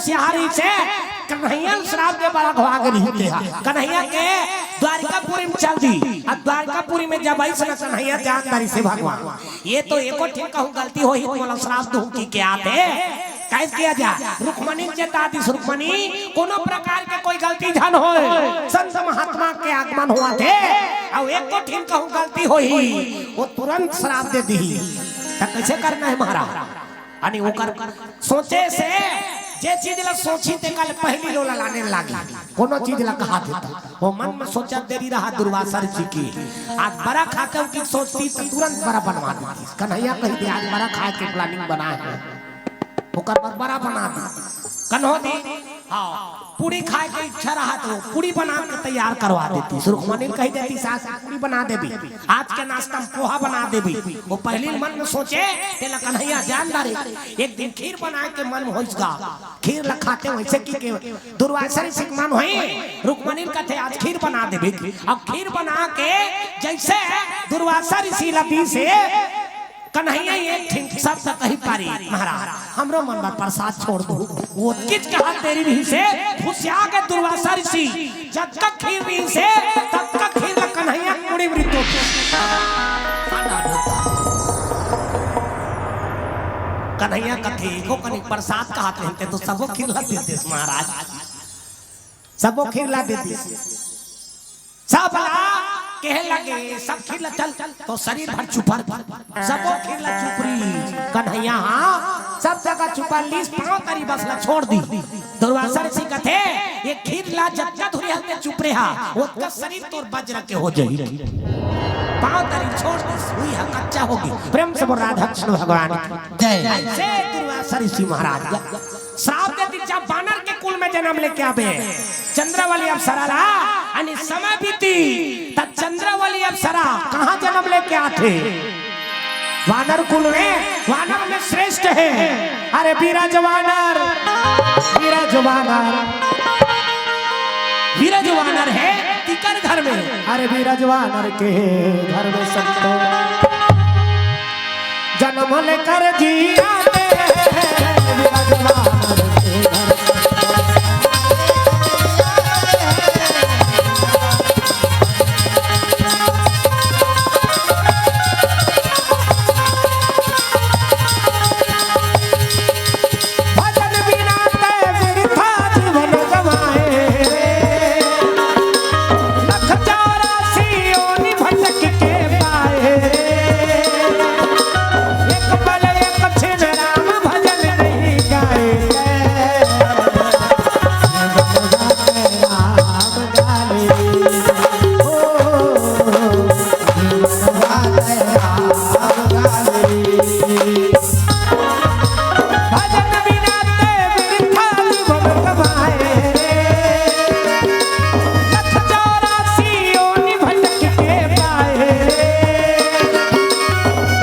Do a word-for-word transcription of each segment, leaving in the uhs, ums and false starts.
सिहारी से कन्हैया ल श्राप दे बर अघवा गे रिहिस तेहा। कन्हैया के द्वारिकापुरी में चल दी। अब द्वारिकापुरी में जब आइस न कन्हैया जान डारिस हे भगवान, ये तो एको ठिन कहूँ गलती होही त मोला श्राप दूँ कहिके आथे। कैसे किया जा? रुक्मणी ल चेता दिस, रुक्मणी, कोनो प्रकार के कोई गलती झन होय, संत महात्मा के आगमन होवत हे, अउ एको ठिन कहूँ गलती होही, वो तुरंत श्राप दे दिही। त कैसे करना हे महाराज? अने ओकर सोचे से जे चीज ला सोची तेकर ले पहिली लोला लाने लागी। कोनो चीज ला कहा देता, वो मन में सोचत देरी रहा दुर्वासा ऋषि के। आज बरा खाते हो कि सोचती त तुरंत बरा बनवा देती। कन्हैया कही दे, आज बरा खाए के planning बना हे, ओकर बर बरा बना दी। कन्हो दी, हाँ, पूड़ी खाए के इच्छा रहा त वो पूड़ी बना के तैयार करवा देती। रुक्मणी ल कही देती, सास पूड़ी बना देबे, आज के नाश्ता में पोहा बना देबे। वो पहिली मन में सोचे, तेला कन्हैया जान डारे। एक दिन खीर बनाए के मन होइस गा, खीर ला खाते वैसे कहिके दुर्वासा ऋषि के मन होइस, रुक्मणी ल कथे आज खीर बना देबे। अब खीर बना के जैसे दुर्वासा ऋषि ला दिस हे, कन्हैया एक ठिन शब्द कहि पारिस, महाराज, हमरो मन बर प्रसाद छोड़ दू। वो किच कहा देरी रिहिस हे, फुसिया गे दुर्वासा ऋषि, जतका खीर रिहिस हे, ततका खीर ला कन्हैया के मुड़ी म रितो। कन्हैया कथे, "एको कनी प्रसाद कहत रहिते त सबो खीर ला दे देस महाराज।" सबो खीर ला दे दिस। सब ला कहे लगे, "सब खीर ला चल, तो शरीर भर चुपर।" सबो खीर ला चुपरिस कन्हैया, हाँ, सब जगह चुपर लिस, पाँव तरी बस ला छोड़ दिस। दुर्वासा ऋषि कथे, "ये खीर ला जतका धुरिहा ते चुपरे हा, ओतका शरीर तोर वज्र के हो जाही।" पाँव तरी छोड़ दिस, हुई हा कच्चा होगे। प्रेम से बोल राधा कृष्ण भगवान की जय। ऐसे दुर्वासा ऋषि महाराज का श्राप दे दिस, जा बानर के कुल में जनम लेके आबे। चंद्रावली अप्सरा ला, अने समय बीती, त चंद्रावली अप्सरा कहाँ जनम लेके आथे? वानर कुल में, वानर में श्रेष्ठ हे। अरे बीरज वानर, बीरज वानर, बीरज वानर हे तिकर घर में। अरे बीरज वानर के घर में संतो जनम लेकर जी आते हैं, विराजमान के घर। भजन बिना तै बिरथा जीवन गवाए रे। लख चौरासी योनि भटक के पाए रे। एक पल एक छिन राम भजन नहीं गाए। राम गाए। ओ, राम गाए। भजन बिना ते बिरथा जीवन गवाए। लख चौरासी योनि भटक के पाए।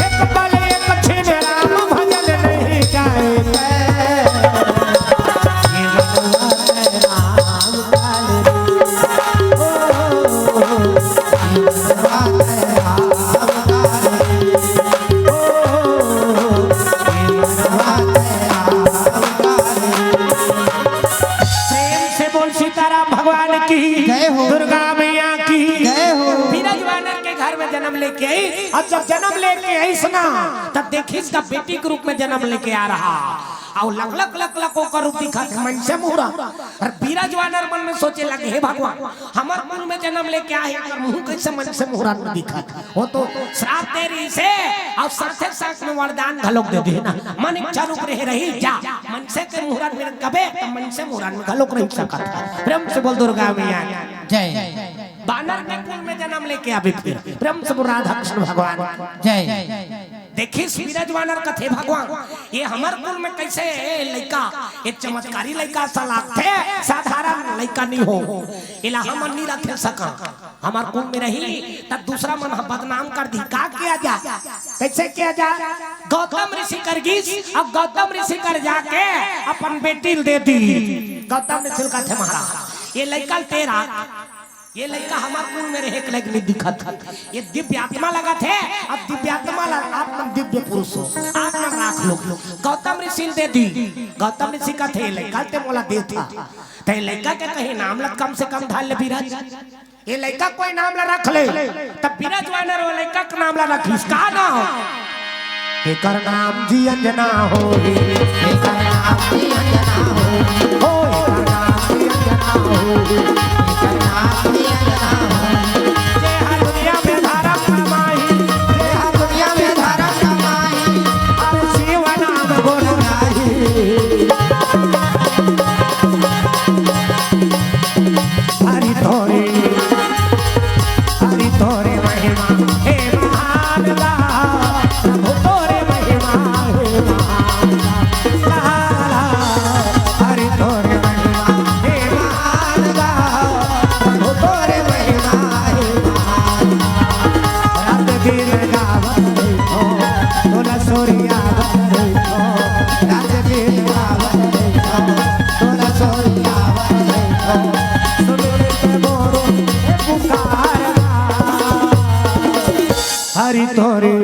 एक पल एक छिन राम भजन नहीं गाए। जीवन गवाए राम काल रे। ओ, जीवन गवाए राम काल रे। प्रेम से बोल सीताराम भगवान की, जय हो। दुर्गा मैया की, जय हो। बीरज वानर के घर में जन्म लेके आई। अब जब जन्म लेके आइस ना, तब देखिस का बेटी के रूप में जन्म लेके आ रहा। अउ लक लक लक लक ओकर रूप दिखत हे, मनसे मुहूर्त। अउ बीरज वानर मन में सोचे लगे, "हे भगवान, हमर कुल में जन्म लेके आए, एकर मुंह कैसे मनसे मुहूर्त में दिखत?" वो तो श्राप दे रहिस हे, अउ साथे साथ में वरदान घलोक दे दे ना, "मन इच्छा रूप रहे रही, जा, मनसे के मुहूर्त में कबे, त मनसे मुहूर्त में घलोक रहि सकत हे।" प्रेम से बोल दुर्गा मैया की। जय। बानर के कुल में जन्म लेके आबे फिर। प्रेम से बोल राधा कृष्ण भगवान की। जय। देखिस बीरज वानर कथे, "भगवान, ये हमर कुल में कैसे लइका, ये चमत्कारी लइका सा लागथे, साधारण लइका नहीं हो, एला हमन नहीं रखे सका, हमर कुल में रही त दूसरा मन ह बदनाम कर दी, का किया जा, कैसे किया जा?" गौतम ऋषि कर गिस, अब गौतम ऋषि कर जाके अपन बेटी ल दे दी। गौतम ऋषि ल कथे, "महाराज, ये लइका ल तेरा ये लइका हमार कुल में रहे के लायक नहीं दिखत हे। ये दिव्य आत्मा लगत हे। अब दिव्य आत्मा ला आप मन दिव्य पुरुष हो, आप मन राख लो। गौतम ऋषि ल दे दी। गौतम ऋषि कथे, "ये लइका ल ते मोला दे था।" त ये लइका के कहीं नाम ला कम से कम धर ले बिरज। ये लइका कोई नाम ला रख ले, तब बिरज वानर वो लइका के नाम ला रखिस। का नाम? एकर नाम जी अंजना होही। एकर नाम जी अंजना होही। हो, एकर नाम जी अंजना होही। एकर नाम जी अंजना होही। जे हा दुनिया में धरम कमाही। जे हा दुनिया में धरम कमाही। अरे शिव नाम गुण गाही। हरि तोरे, हरि तोरे महिमा हे महान गा, प्रभु तोरे महिमा हे महान गा। ला, ला, ला। हरि तोरे महिमा हे महान गा, प्रभु तोरे महिमा हे महान गा। रात दिन गावत रहिथो, तोला सोरियावत रहिथो। रात दिन गावत रहिथो, तोला सोरियावत रहिथो। सुन के मोरो पुकारना। हरि तोरे,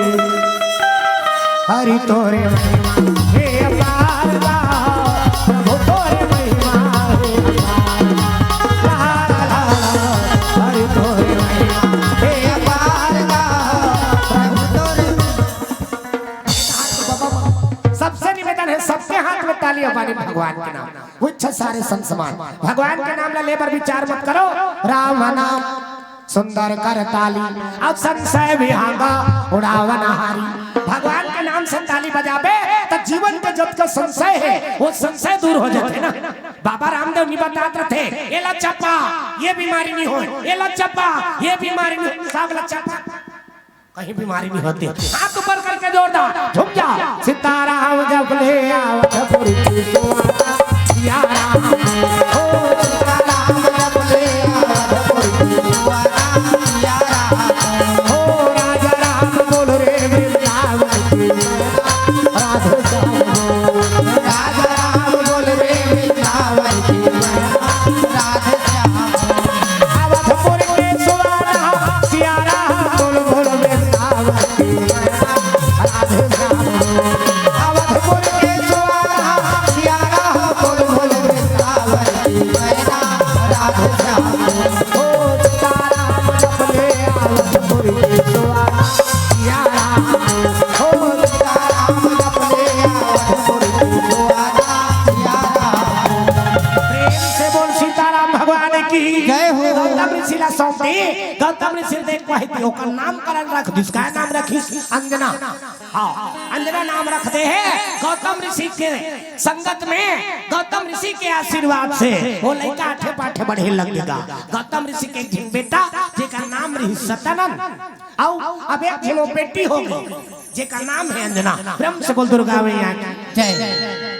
हरि तोरे महिमा हे अपार बा, प्रभु तोरे महिमा हे अपार बा। ला, ला, ला, ला। हरि तोरे महिमा हे अपार बा, प्रभु तोरे। सबसे निवेदन है, सबके हाथ में ताली अबानी भगवान के नाम। उच्च सारे संसमान। भगवान के नाम ला ले बर विचार मत करो। राम नाम सुंदर कर ताली, अब संशय विहंगा उड़ावन हारी। भगवान के नाम से ताली बजाबे त जीवन के जतका संशय हे, वो संशय दूर हो जाथे ना। बाबा रामदेव नहीं बतात रथे, "एला चपा, ये बीमारी नहीं होय, एला चपा, ये बीमारी नहीं होय, सब ला चपा।" कहीं बीमारी नहीं होती। हाथ ऊपर करके जोरदार झूम जा। सीताराम जप ले आवत पुरखी दुआरा, सिया राम। हो सीताराम जप ले आवत पुरखी दुआरा, सिया राम। हो राजा राम बोल रे वृंदावन की मैना, राधे श्याम बोल। राजा राम बोल रे वृंदावन की मैना, राधे श्याम। अवधपुर के सुवाना सियारा बोल बोल वृंदावन की मैना राधे श्याम। अवधपुर के सुवाना सियारा बोल बोल वृंदावन की मैना राधे श्याम। ओ सीताराम अपने अवधपुर के सुवाना सियारा। ओ सीताराम अपने अवधपुर के सुवाना सियारा। प्रेम से बोल सीताराम भगवान की जय हो। गौतम ऋषि ला सौंप दी। गौतम ऋषि देख वही थी, ओकर नामकरण रख दिस। का नाम रखिस? अंजना। हाँ, अंजना नाम रख दे हे। गौतम ऋषि के संगत में, गौतम ऋषि के आशीर्वाद से वो लइका आठे पाठे बढ़े लग गा। गौतम ऋषि के एक झिन बेटा, जेकर नाम रहिस सतानंद, अउ अब एक झिन वो बेटी हो गई, जेकर नाम हे अंजना। प्रेम से बोल दुर्गा मैया की जय।